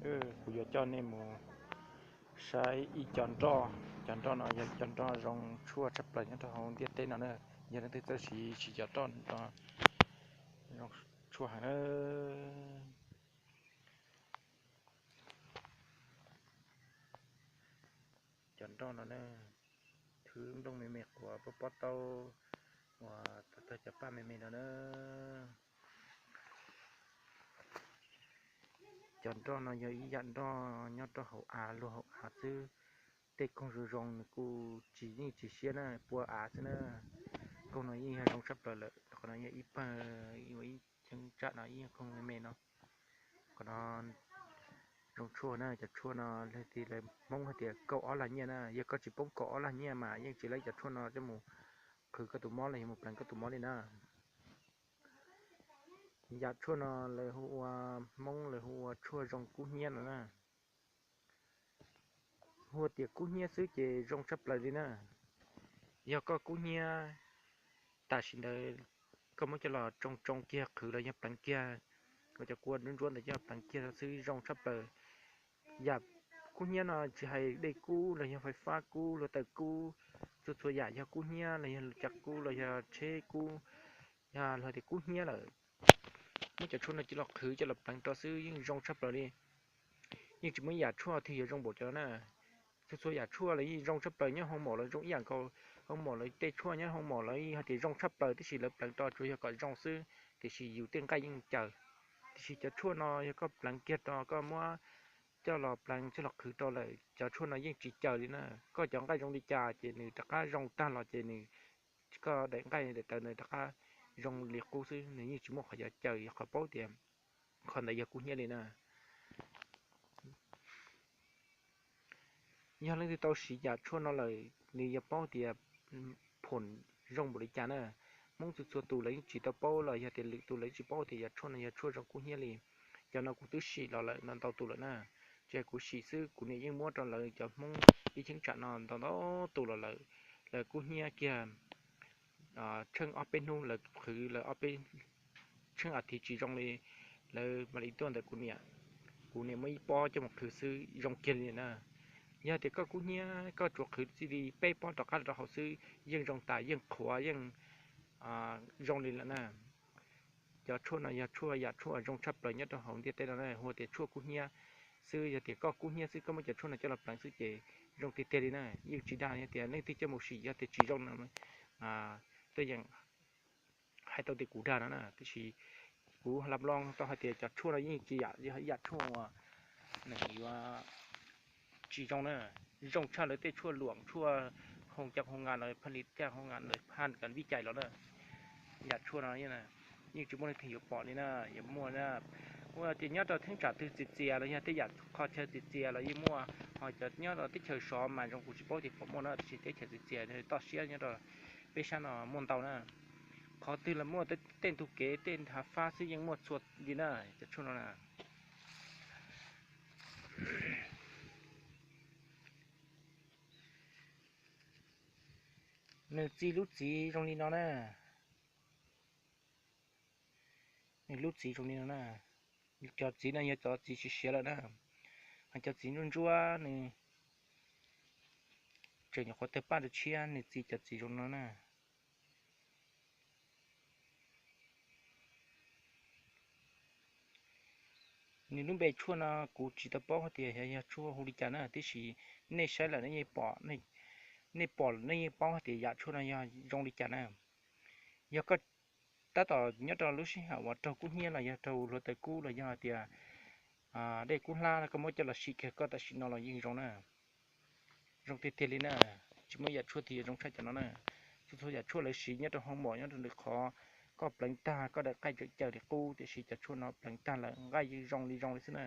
Kuv yuav coj nej mus saib ib co nroj. Cov nroj no yog cov nroj zoo tshuaj tshaj plaws nyob rau hauv ntiaj teb no na. Yog leej twg txawj siv siv cov nroj no zoo tshuaj heev na. Cov nroj no na, thwv nplooj me me quas pob pob taub uas tag tag cov paj me me no na. Cov nroj no yog ib yam nroj nyob rau hauv av, luag hauv av xwb. Tej koog zoo zoo nws kuj tsis yeej tsis siab na, pua av xwb na. Koog no yeej yog zoo tshaj plaws lawm, qhov no yog ib pawg, ib cheeb tsam no ib koog me me no. Qhov no zoo tshuaj na, cov tshuaj no leej twg lawv Hmoob hais tias kaum ob lag nyiaj na. Yog koj tsis poob kaum ob lag nyiaj mas yeej tsis lawv cov tshuaj no coj mus qhwv koj tus mob los yog mus pleev koj tus mob li na. Yam tshuaj no lawv hu ua, Hmoob lawv hu ua tshuaj zoo kub hnyiab no na. Hu tias kub hnyiab xwb ces zoo tshaj plaws li na. Yog koj kub hnyiab tam sim ntawd koj muab coj los tsoo tsoo kiag qhwv los yog pleev kiag, ua cov kua ntsuab ntsuab ntawd coj los pleev kiag xwb zoo tshaj plaws. Yam kub hnyiab no tsis hais dej kub los yog fais fab kub, hluav taws kub, txhua txhua yam yog kub hnyiab los yog cas kub los yog tsheb kub, yog luag tias kub hnyiab lawm, muab cov tshuaj no coj los qhwv coj los pleev rau xwb yeej zoo tshaj plaws li. Yeej tsis muaj ib yam tshuaj twg yuav zoo npaum cov no na. Txhua txhua yam tshuaj los yeej zoo tshaj plaws, nyob hoo maum los zoo ib yam nkaus. Hoo maum los tej tshuaj nyob hoo maum los hais tias zoo tshaj plaws, tab sis lawv pleev rau tsuas yog kom zoo xwb, tiam sis yus tej nqaij yeej caws. Tiam sis cov tshuaj no yog koj pleev kiag rau, koj muab coj los pleev coj los qhwv rau lawm, cov tshuaj no yeej tsis caws li na. Koj cov nqaij zoo li cas ces nws rov qab zoo tag los ces nws, koj daim nqaij daim tawv ntawd rov qab zoo li qub xwb, nws yeej tsis muaj qhov yuav caws, yog qhov paub tias qhov ntawd yog kub hnyiab li na. Yog leej twg tau siv yam tshuaj no lawm nws yuav paub tias phoom zoo npaum li cas na. Hmoob txhua txhua tus lawv yeej tsis tau paub los yog tias lwm tus lawv tsis paub tias yam tshuaj no yog tshuaj zoo kub hnyiab li. Cov no kuv twb sim los lawm ntau ntau tus lawm na. Tsis hais kuv sim xwb, kuv niam yeej muab rau lawv cov Hmoob ib cheeb tsam no ntau ntau tus los lawm. Lawv kub hnyiab kiag tsheej ob peb hnub, lawv qhwv lawv ob peb tsheej as thiv tsis zoo li, lawv mam li tuaj ntawm kuv niam. Kuv niam muab ib pob coj mus qhwv xwb zoo kiag li na. Yog tias koj kub hnyiab koj tsuas qhwv txij li peb pob rov qab rau hauv xwb yeej zoo tas, yeej qhuav yeej zoo li lawm na. Cov tshuaj no yog tshuaj yam tshuaj zoo tshaj plaws nyob rau hauv ntiaj teb no na, hu tias tshuaj kub hnyiab xwb. Yog tias koj kub hnyiab xwb koj muab cov tshuaj no coj los pleev xwb ces zoo tiag tiag li na, yeej tsis dag. Yog tias leej twg coj mus sim yog tias tsis zoo no, tuaj yeem hais tau tias kuv dag no na, tiam sis kuv lab loo tau hais tias cov tshuaj no yeej tsis yam, yog ib yam tshuaj uas nws yuav tsis zoo na. Zoo tshaj lawv tej tshuaj luam, tshuaj hoo cam hoo ngas los phaj li caj hoo ngas los phaj kas vij cais los na. Yam tshuaj no yeej tsis muaj leej twg yuav pom li na, yuav muaj na. Ua tias nyob rau theeb tsam twg txias txias los yog tej yam qhov chaw txias txias los yeej muaj, ho cov nyob rau teb chaws sov mas zoo kuv tsis paub tias pom muaj na, tiam sis teb chaws txias txias toj siab nyob rau peb sab no muaj ntau na. Qhov twg los muaj, tej ntug kev tej hav fab xwb yeej muaj txhua li na, cov tshuaj no na. Nws txi lub txiv zoo li no na. Nws lub txiv zoo li no na. Cov txiv no yog cov txiv siav siav lawm na. Ho cov txiv ntsuab ntsuab nws tseem nyuam qhuav tawg paj rau tshiab, nws txi cov txiv zoo no na. Nws lub npe tshuaj no kuv tsis tau paub hais tias yog tshuaj hu li cas na, tiam sis nej saib lawm nej yeej pom, nej pom lawm nej yeej paub hais tias yam tshuaj no yog zoo li cas na. Yog koj tab tom nyob rau lub sij hawm uas raug kub hnyiab los yog raug hluav taws kub los yog hais tias dej kub hlab koj muab coj los sim kiag koj tam sim no los yeej zoo na. Zoo tiag tiag li na, tsis muaj yam tshuaj twg yuav zoo tshaj cov no na. Txhua txhua yam tshuaj lawv siv nyob rau hoo mom nyob rau lwm qhov, koj pleev tag koj daim nqaij tseem caws li qub, tiam sis cov tshuaj no pleev tag lawm nqaij yeej zoo li zoo li xwb na.